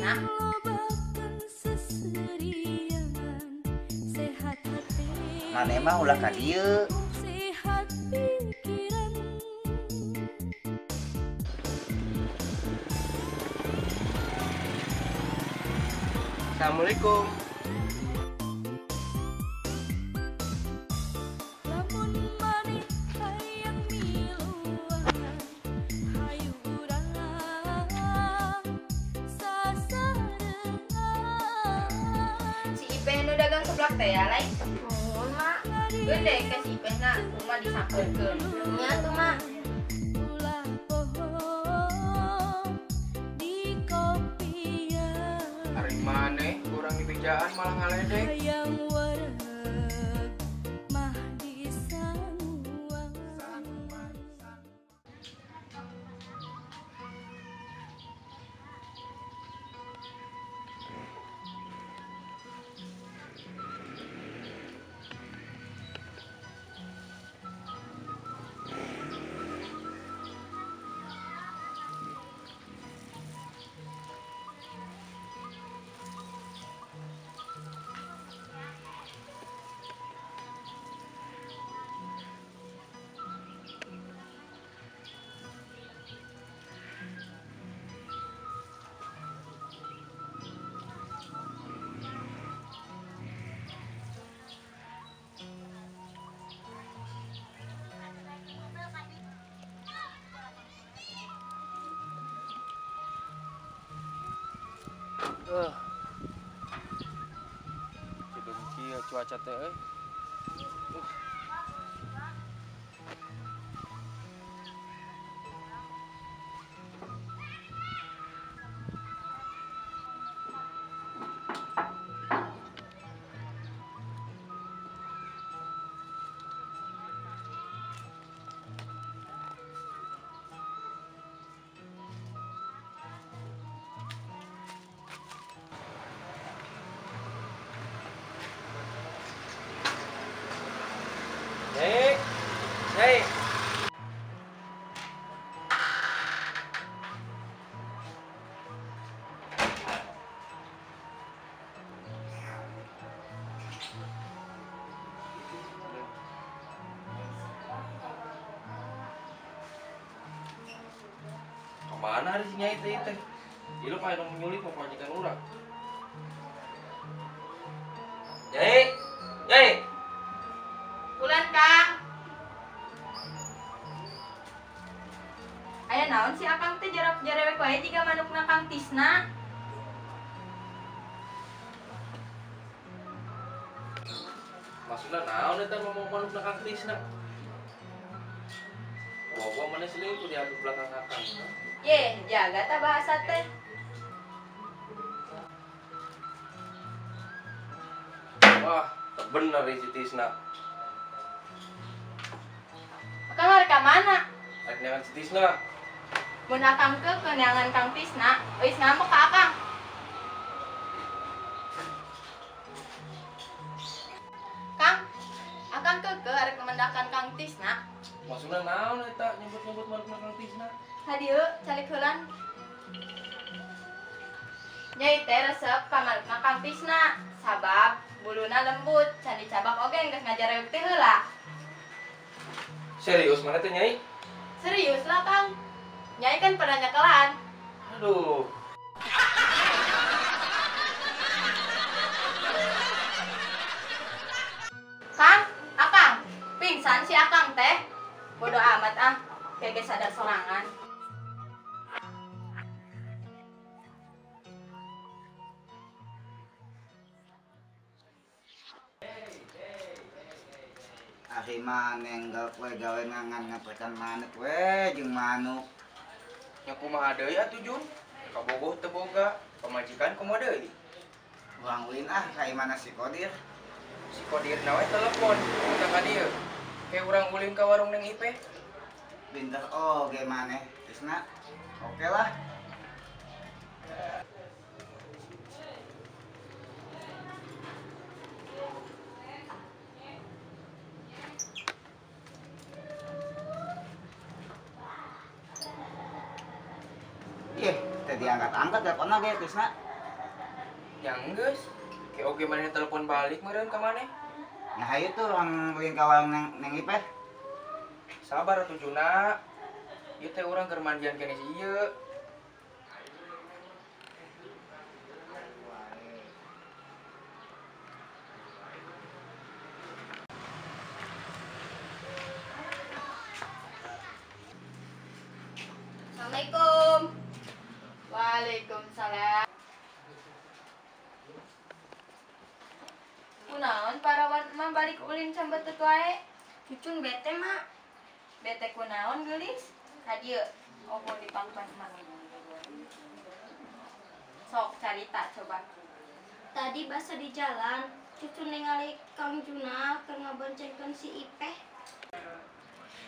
Tisna. Maneh mah ulah ka dieu. Assalamualaikum. Si Ipeh nu dagang seblak teh ya lain. Nuhun mak. Gede ke si Ipeh na rumah disampeurkeun. Nya tuh mak. Ari maneh kurang dibejaan malah ngaledek. Hidung kieu cuaca teh euy. Hei, hei. Kemana hari si Nyai teh teh? Ieu kayak nu nyulik pamajikan urang. Nyai, Nyai. Bulan Kang. Aya naon si Akang teh jarak jarewek wae jiga manukna Kang Tisna. Maksudna naon eta ngomong manukna Kang Tisna? Wah, maneh selingkuh di belakang Akang. Ye, jaga ta bahasa teh. Wah, bener si Tisna. Akang arek ka mana? Arek neangan si Tisna. Mun akang ke neangan Kang Tisna, euis ngambek ka akang. Kang, akang ke arek mendakan Kang Tisna. Maksudna naon eta nyebut-nyebut manukna Kang Tisna? Hadieu calik heulan. Nyai teh resep ka manukna Kang Tisna, sabab buluna lembut, can dicabak oge geus ngajarewek teh heula. Serius mana teh Nyai? Serius lah Kang. Nyai kan pernah nyekelan. Aduh. Kang, Akang, pingsan si Akang teh. Bodoh amat ah, kayak sadar sorangan. Ari maneh enggal we gawe ngangan ngaprekan manuk we jeung manuk. Nya kumaha deui atuh Jun? Kabogoh teu boga, pamajikan kumaha deui? Urang ulin ah ka imana si Kodir. Si Kodir na we telepon minta ka dieu. Ke urang ulin ka warung Neng Ipeh. Pinter oge maneh, Tisna. Oke lah. Ih, tadi angkat-angkat teleponnya ge Tisna. Nya geus. Ke oge maneh telepon balik meureun ka maneh. Nah hayu tuh urang ulin ka warung Neng Ipeh. Sabar atuh Juna. Ieu teh urang keur mandian keneh si ieu. Assalamualaikum. Waalaikumsalam. Kunaon parawan emak balik ulin cambetut wae? Cucun bete mak. Bete kunaon geulis? Ka dieu ogo dipangpan emak. Sok carita coba. Tadi basa di jalan, cucu ningali Kang Juna keur ngaboncengkeun si Ipeh.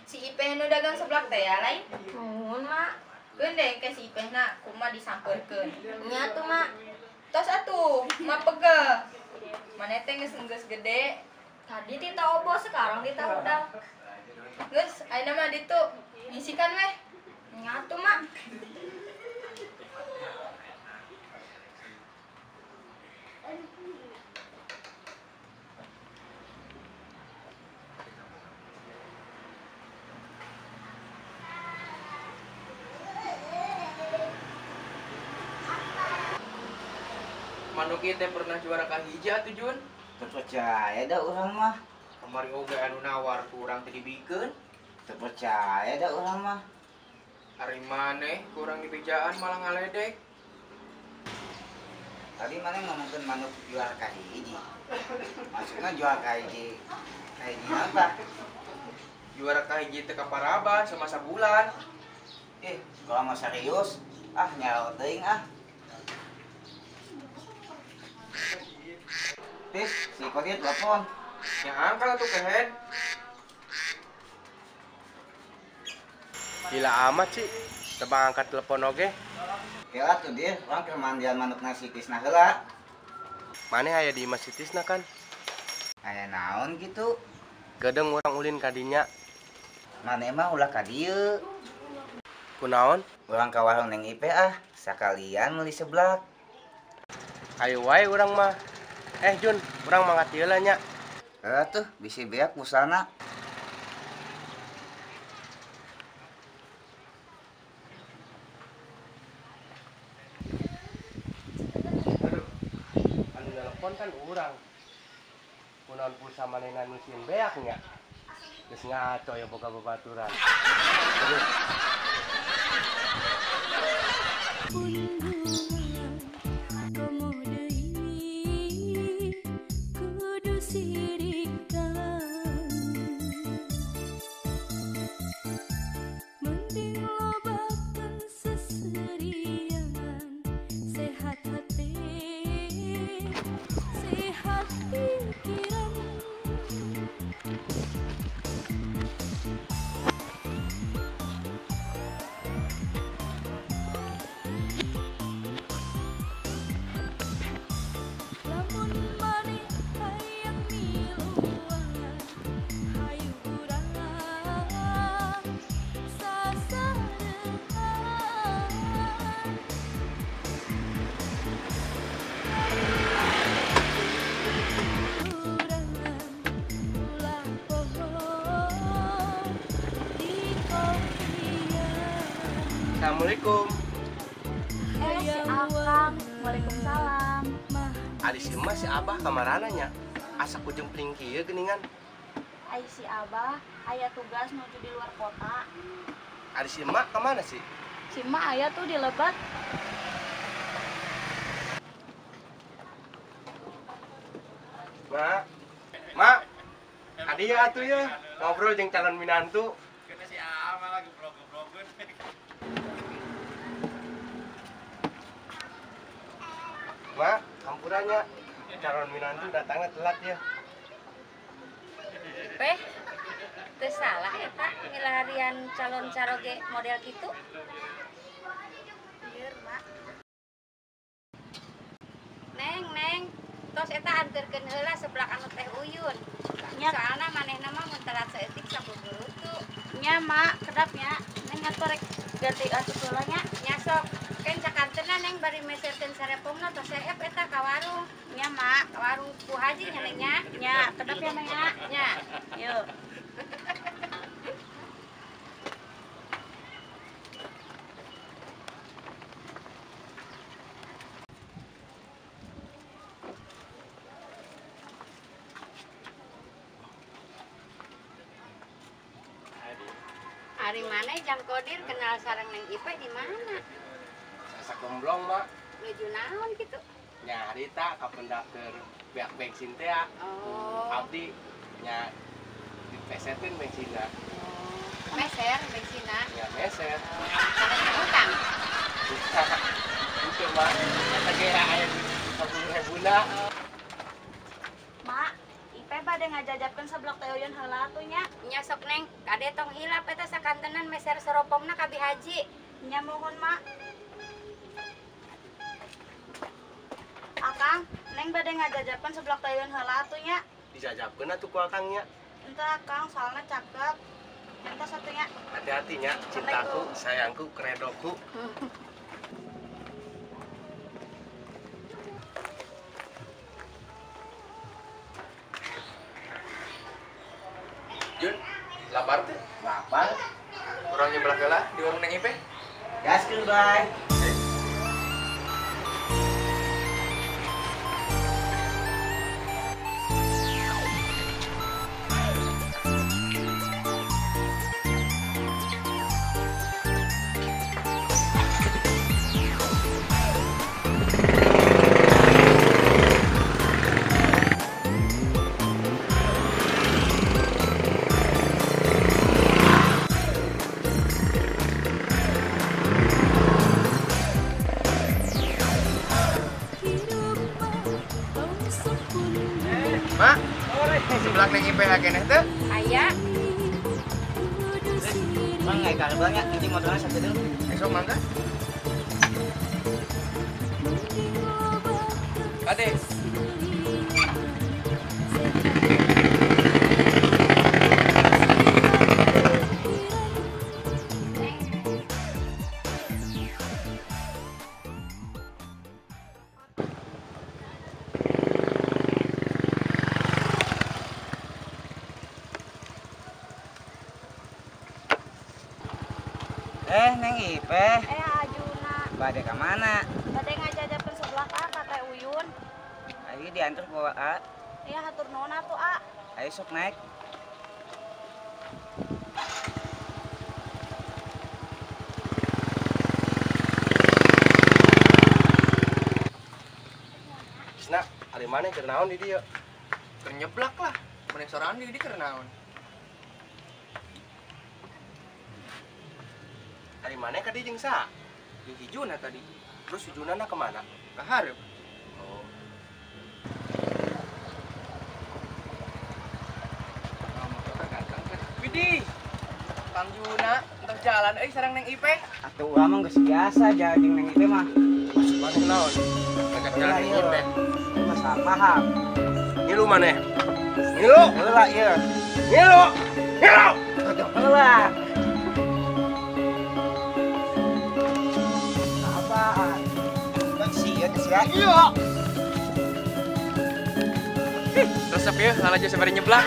Si Ipeh nu dagang seblak teh ya lain? Nuhun mak. Geun ke si Ipeh na kumaha disampeurkeun. Nya tuh mak. Tos atuh, mak pegel. Maneh teh geus gede. Tadi tita obo, sekarang tita udang. Geus, ayeuna mah ditu. Ngisikan weh. Nya tuh mak. Manuk ieu teh pernah juara kahiji atuh Jun. Teu percaya da urang mah. Kamari oge anu nawar ku urang teh dibikeun. Teu percaya da urang mah. Ari maneh kurang dibejaan malah ngaledek. Tadi maneh ngomongkeun manuk juara kahiji. Maksudna juara kahiji. Kahiji apa? Juara kahiji teh kaparaban sama sabulan. Kalau mau serius, ah nyawa teuing ah. Tis, si Kodir telepon. Yang angkat atuh kehed. Gila amat sih, tebang angkat telepon oge. Kela tuh dir, urang keur mandian manuk nasi Tisna heula. Maneh aya di imah si Tisna kan? Aya naon gitu? Gedeng urang ulin ka dinya. Maneh mah ulah ka dieu. Kunaon? Urang ka warung Neng Ipeh ah, sakalian meuli seblak. Ayo wae urang mah. Jun, urang mangkat ieu lah nya. Tuh, bisi beak busana. Aduh, anu nelpon kan urang. Kunaon pulsa manehna nu sieun beak nya. Geus ngaco ya boga babaturan. Aduh. Assalamualaikum. Si Akang. Waalaikumsalam. Ari si emak si Abah kamarana nya? Asa kujempling kieu geuningan. Ai si Abah aya tugas nuju di luar kota. Ari si emak kemana sih? Si emak aya tuh di Lebet. Mak, mak, adi ya atuh ya ngobrol jeung calon minantu. Si Ama lagi geblok-geblokeun. Mak, hampurannya calon minantu datangnya telat ya. Peh, teu salah eta ngilarian calon caroge model kitu. Ieu, Mak. Neng, neng, tos eta anterkeun heula seblak anu Teh Uyun. Soalna manehna mah mun telat saeutik sabuburutu. Nya, Mak, kedap nya. Neng atuh rek ganti asup heula nya. Nya sok. Ken sakantenan Neng bari meserkeun sarepongna tos seep eta ka warung. Nya, Mak. Ka warung Bu Haji nya Neng nya. Nya, kedap ya Neng ya. Nya. Yuk. Ari mana Jang Kodir kenal sareng Neng Ipe di mana? Sasak gemblong, Mak. Nuju naon gitu? Nyarita kapendak keur beak bensin teh ya. Oh. Abdi nya dipesetin bensinna. Oh. Meser bensinna? Ya meser. Sareng utang. Itu Mak, eta ge aya 10.000-na. Mak, Ipe bade ngajajabkeun seblak teh Uyun heula atuh nya. Nya sok Neng, kade tong hilap eta sakantenan meser seropongna ka Bi Haji. Nya mohon, Mak. Akang, Neng bade ngajajabkeun seblak teh Uyun heula atuh nya. Dijajabkeun atuh ku Akang nya. Henteu Akang, soalna cakep. Henteu satunya. Hati-hati nya, cintaku, sayangku, kredoku. Jun, lapar teh? Lapar. Urang nyeblak heula di warung Neng Ipe. Gaskeun, Bay. Mak, sebelah Neng Ipe keneh teh? Aya. Mang ngai kalebang nya, ini motorna sakedeung. Esok mangga. Kade. Neng Ipe. Ajuna. Bade ka mana? Bade ngajajabkeun seblak A ka Teh Uyun. Ayo diantar ku A. Iya, hatur nuhun atuh A. Ayo sok naik. Isna, ari maneh keur naon di dieu? Keur nyeblak lah. Maneh sorangan di dieu keur naon? Ari maneh ka dieu jeung saha? Jeung si Juna tadi. Terus si Juna na kemana? Ka hareup. Oh. Widih. Kang Juna entos jalan euy sareng Neng Ipe. Atuh urang mah geus biasa jalan jeung Neng Ipe mah. Maksud maneh naon? Ngajak jalan Neng Ipe. Mah salah paham. Ngilu maneh. Ngilu. Heula ieu. Ngilu. Ngilu. Heula. Apaan? Kan sieun sia. Iya. Resep ya, lalajo sabari nyeblak.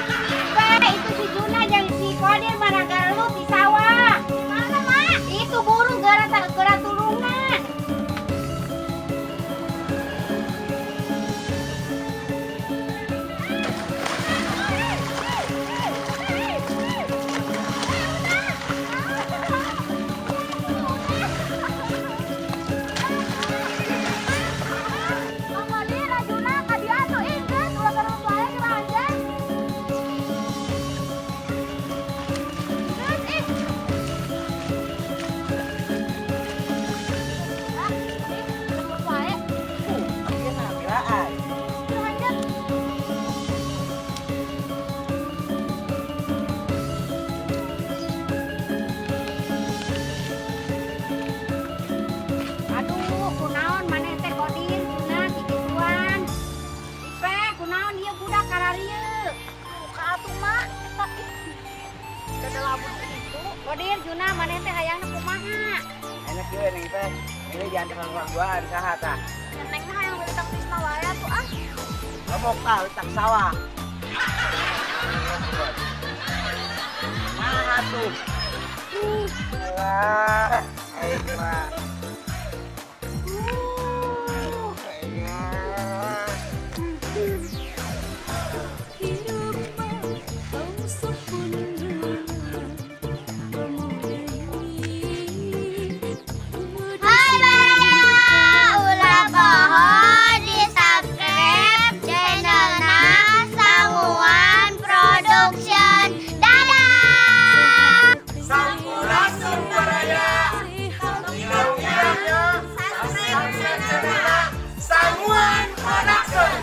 Pe, itu si Juna jeung si Kodir mana gelut di sawah. Mana, Mak? Itu buru gara gara tulungan. Kodir Juna maneh teh hayangna kumaha? Enak ieu Neng teh. Ini di antara urang duaan saha tah? Neng mah hayang leutak Tisna wae atuh ah. Ngomong tah leutak sawah. Maha tuh. Alah, aing mah. Sanguan Production.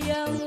Yang